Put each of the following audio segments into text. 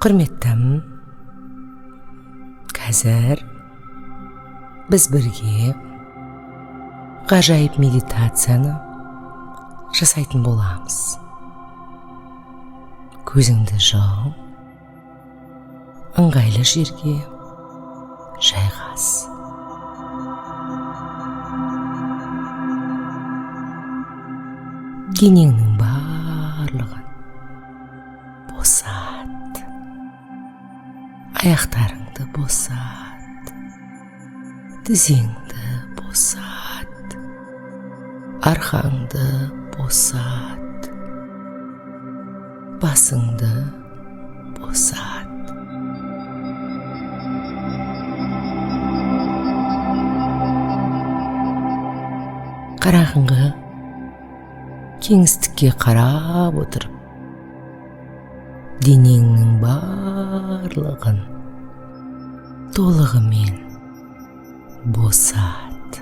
Құрметтім, қазір біз бірге ғажайып медитацияны жасайтын боламыз. Көзіңді жұм, ыңғайлы жерге жайғас. Денеңнің барлығын босат, аяқтарыңды босат, тізеңді босат, арқаңды босат, басыңды босат. Қараңғы кеңістікке қарап отырып, денеңнің барлығын толығымен босат.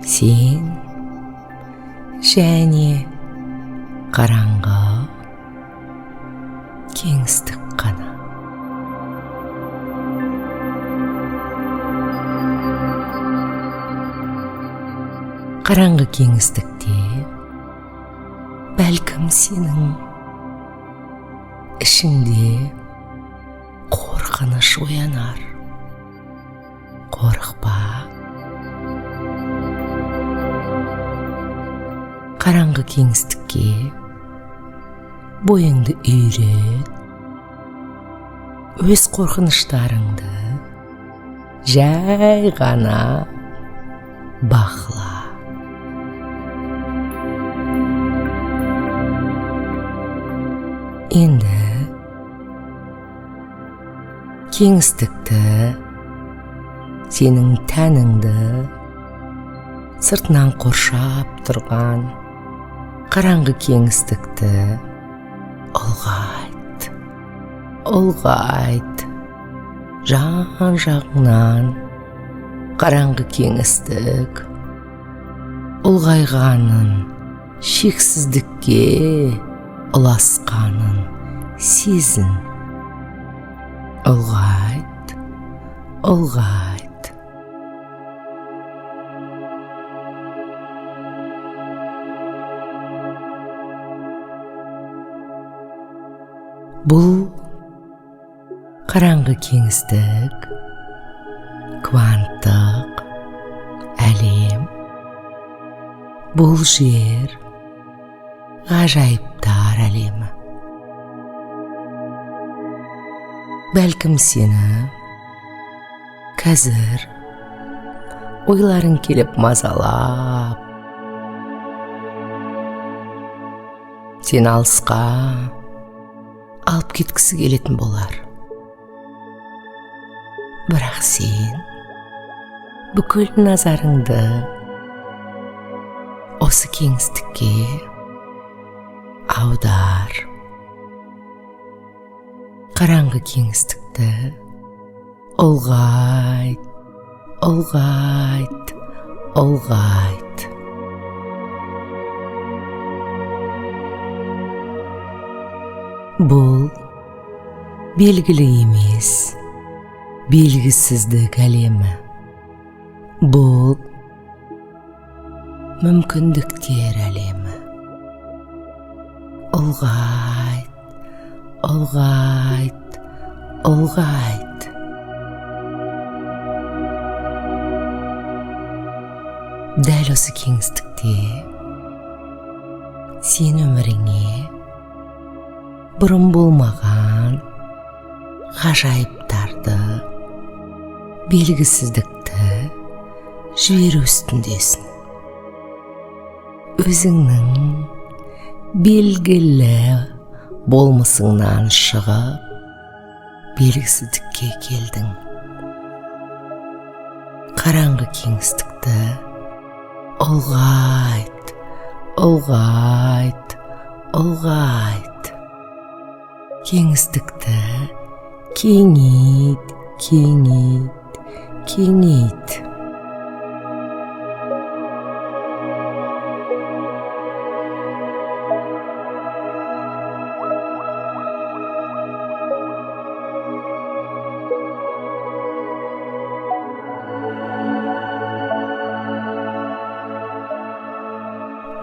Сен және қараңғы кеңістік қана. Қараңғы кеңістікте бәлкім сенің ішіңде қорқыныш оянар. Қорықпа. Қараңғы кеңістікке бойыңды үйрет, өз қорқыныштарыңды жай ғана бақыла. Енді кеңістікті, сенің тәніңді сыртынан қоршап тұрған қараңғы кеңістікті ұлғайт, ұлғайт. Жан-жағыңнан қараңғы кеңістік ұлғайғанын, шексіздікке ұласқанын сезін. Ұлғайт, ұлғайт. Бұл қараңғы кеңістік, кванттық әлем. Бұл жер ғажайыптар әлемі. Бәлкім сені қазір ойларың келіп мазалап, сені алысқа алып кеткісі келетін болар. Бірақ сен бүкіл назарыңды осы кеңістікке аудар. Қараңғы кеңістікті ұлғайт, ұлғайт, ұлғайт. Бұл белгілі емес, белгісіздік әлемі. Бұл мүмкіндіктер әлемі. Ұлғайт, ұлғайт, ұлғайт. Дәл осы кеңістікте сен өміріңе бұрын болмаған ғажайыптарды, белгісіздікті жіберу үстіндесің. Өзіңнің белгілі болмысыңнан шығып, белгісіздікке келдің. Қараңғы кеңістікті ұлғайт, ұлғайт, ұлғайт. Кеңістікті кеңейт, кеңейт, кеңейт.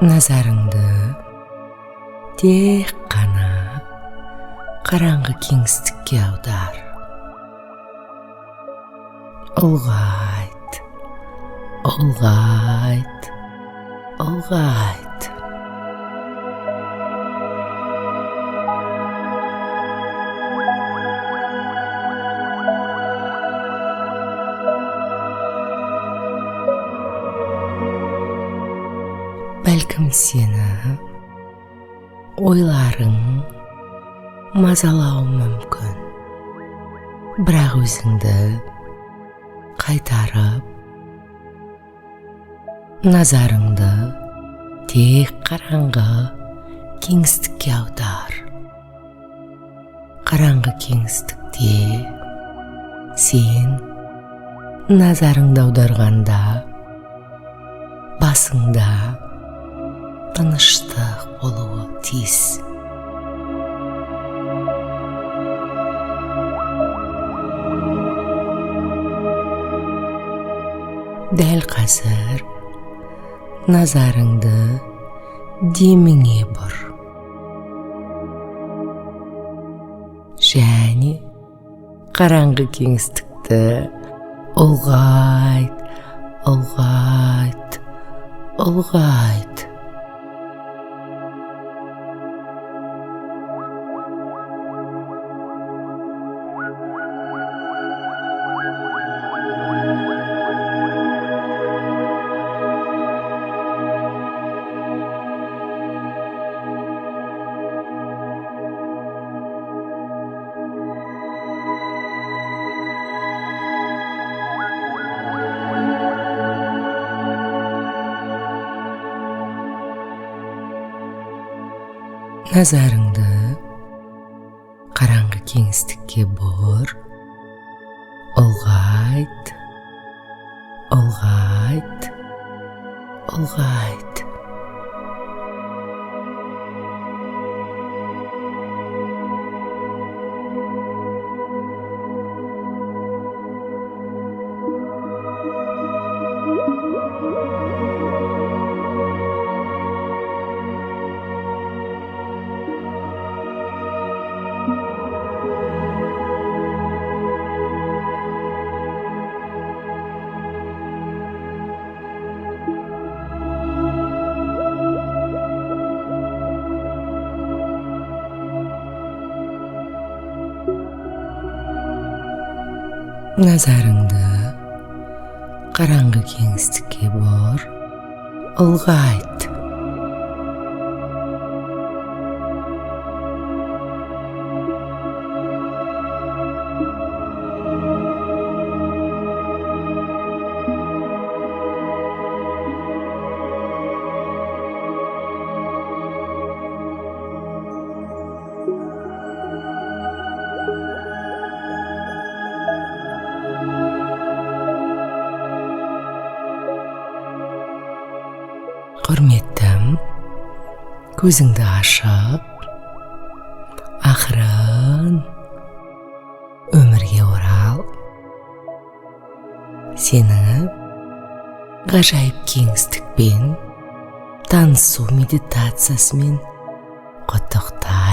Назарыңды тек қана қараңғы кеңістікке аудар. Ұлғайт, ұлғайт, ұлғайт. Бәлкім сені ойларың мазалауы мүмкін, бірақ өзіңді қайтарып, назарыңды тек қараңғы кеңістікке аудар. Қараңғы кеңістікте сен назарыңды аударғанда басыңда тыныштық болуы тиіс. Дәл қазір назарыңды деміңе бұр. Және қараңғы кеңістікті ұлғайт, ұлғайт, ұлғайт. Назарыңды қараңғы кеңістікке бұр, ұлғайт, ұлғайт, ұлғайт. Назарыңды қараңғы кеңістікке бұр, ұлғайт. Құрметтім, көзіңді ашып, ақырын өмірге орал. Сені ғажайып кеңістікпен танысу медитациясымен құттықтаймын.